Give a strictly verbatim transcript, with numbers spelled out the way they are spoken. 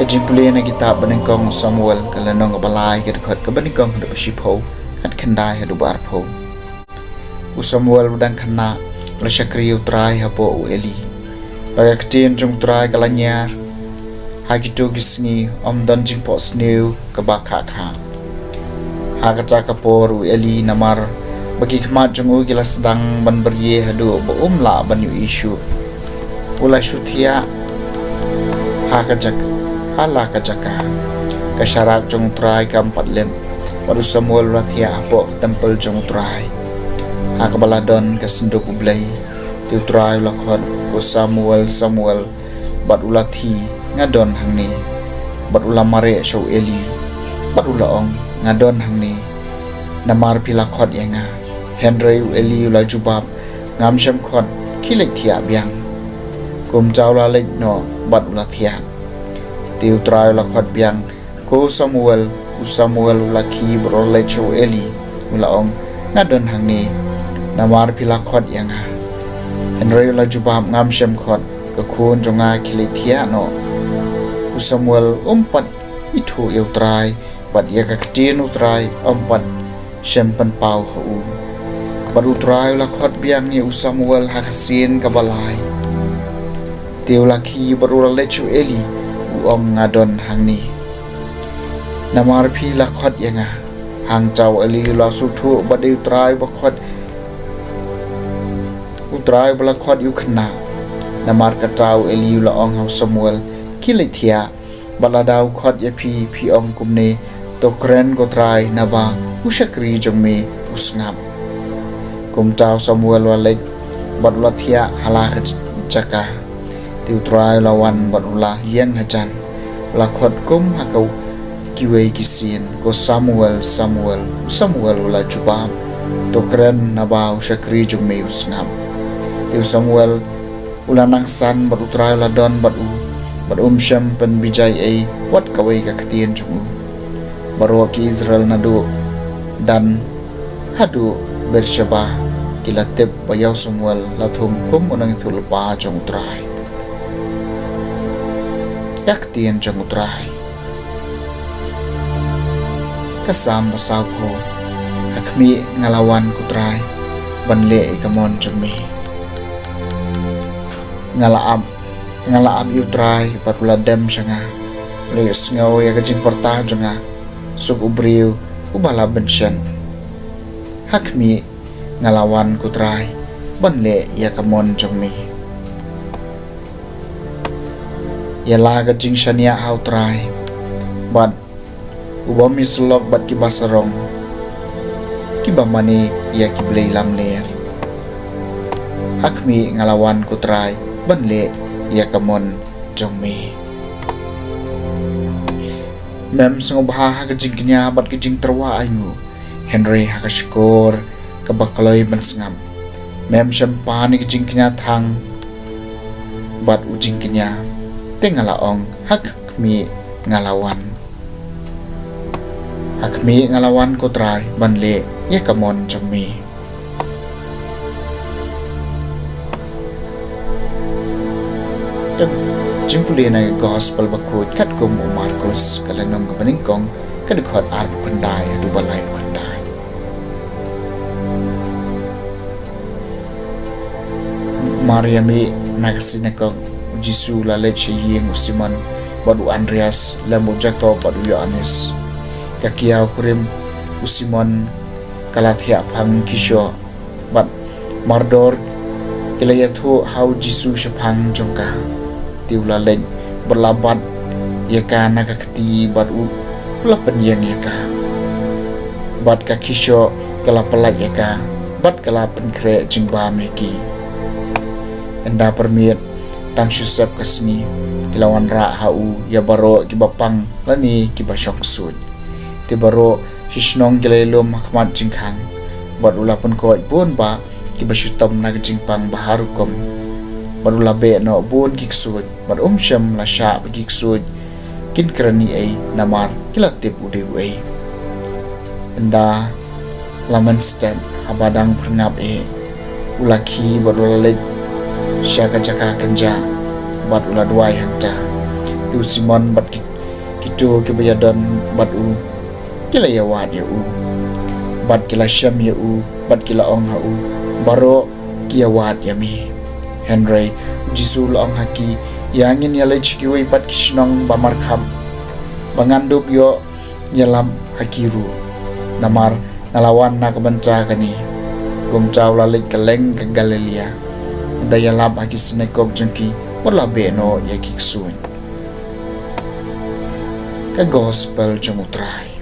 Jingpule na kitab ba nyngkong Samuel, ka lynnong kaba lai, ka dkhot kaba nyngkong haduh ba shiphew, ka khyndai haduh ba arphew. U Samuel u dang khynnah, u la shakri ïa U Trai hapoh u Eli. Bad ka ktien jong U Trai ka la ñiar. Ha kito ki sngi ym don jingphohsniew kaba khah khah ha kata ka por u Eli, namar ba ki khmat jong u ki la sdang ban byrngem haduh ba um lah ban ïohi shuh. U la shu thiah ha ka jak, ha la ka jaka. Ka sharak jong U Trai kam pat lip. Bad u Samuel u la thiah hapoh ka templ jong U Trai, ha kaba la don ka synduk U Blei. Te U Trai u la khot, "Ko Samuel, Samuel." Bad u la ïathuh, "Nga don hangne." Bad u la mareh sha u Eli, bad u la ong, "Nga don hangne, namar phi la khot ïa nga." Hynrei u Eli u la jubab, "Ngam shym khot, khie leit thiah biang." Kumta u la leit noh bad u la thiah. Te U Trai u la khot biang, "Ko Samuel." U Samuel u la khie bad u la leit sha u Eli, u la ong, "Nga don hangne, namar phi la khot ïa nga." Hynrei u la jubab, "Ngam shym khot, ko khun jong nga, khie leit thiah noh." U Samuel um pat ithuh ïa U Trai, bad ïa ka ktien U Trai um pat shym pynpaw ha u. Bad U Trai u la khot biang ïa u Samuel ha ka sien kaba lai. Te u la khie bad u la leit sha u Eli, u ong, "Nga don hangne, namar phi la khot ïa nga." Hangta u Eli u la sngewthuh ba dei U Trai ba khot, U Trai ba la khot ïa u khynnah. Namar kata u Eli u la ong ha u Samuel, "Khie leit thiah, bad lada u khot ïa phi, phi ong kumne, 'To kren, ko Trai, naba u shakri jong me u sngap.'" Kumta u Samuel u la leit bad u la thiah ha la ka jaka. Te U Trai u la wan bad u la ïeng hajan, u la khot kum ha ka kiwei ki sien, "Ko Samuel, Samuel." U Samuel u la jubab, "To kren, naba u shakri jong me u sngap." Te u Samuel u la nang san bad U Trai u la don bad u, bad um shym pynbijai ei wat kawei ka ktien jong u. Baroh ki Israel naduh Dan haduh Beersheba ki la tip ba ïa u Samuel la thung kum u nongïathuhlypa jong U Trai. Ka ktien jong U Trai. Ka Salm ba sawphew. Ha khmih nga la wan, ko Trai, ban leh ïa ka mon jong me. Nga la ap, nga la ap ïa U Trai bad u la dem sha nga. U la ïohsngew ïa ka jingpyrta jong nga. Suk u briew uba la bynshit. Ha khmih nga la wan, ko Trai, ban leh ïa ka mon jong me. Ïa la ka jingshaniah ha U Trai, bad u bym ïasyllok bad kiba sarong, kiba mane ïa ki blei lamler. Ha khmih nga la wan, ko Trai, ban leh ïa ka mon jong me. Mem sngewbha ha ka jingkñia bad ka jingtyrwa ainguh, hynrei ha ka shkor kaba kloi ban sngap. Mem shym pan ïa ka jingkñia thang bad u jingkñia. Te nga la ong, ha khmih nga la wan. Ha khmih nga la wan, ko Trai, ban leh ïa ka mon jong me. Ka jingpule na ka Gospel bakhuid katkum u Markus, ka lynnong kaba nyngkong, ka dkhot arphew khyndai haduh ba laiphew khyndai. Mar ïa mih na ka synagog, u Jisu u la leit sha ïing u Simon bad u Andreas, lem u Jakob bad u Ïoannis. Ka kiaw kurim u Simon ka la thiah phang ki shoh, bad mardor ki la ïathuh ha u Jisu shaphang jong ka. Te u la leit bad la bat ïa ka na ka kti, bad u la pynïeng ïa ka. Bad ka ki shoh ka la pyllait ïa ka, bad ka la pynkhreh jingbam ïa ki. Ynda pyrmiet, tang shu sep ka sngi, ki la wanrah ha u ïa baroh kiba pang lane kiba shong ksuid. Te baroh shi shnong ki la ïalum ha khmat jingkhang. Bad u la pynkoit bun bah kiba shu tom na ka jingpang ba har rukom. Bad u la beh noh bun ki ksuid, bad um shym la shah ba ki ksuid kin kren ei ei, namar ki la tip u dei uei. Ynda la mynstep, haba dang pyrngap eh, u la khie bad u la leit sha ka jaka kynjah, bad u la duwai hangta. Te u Simon bad ki Kito kiba ïadon bad u ki la ïawad ïa u, bad ki la shem ïa u, bad ki la ong ha u, baroh ki ïawad ïa me. Hynrei U Jisu u la ong ha ki, ïa ngin ïaleit sha kiwei pat ki shnong ba markhap, ba ngan dup ïoh ïalap ha ki ruh. Namar nga la wan na ka bynta kane. Kumta u la leit kylleng ka Galilaia, u da ïalap ha ki synagog jong ki, bad u la beh noh ïa ki ksuid. Ka Gospel jong U Trai.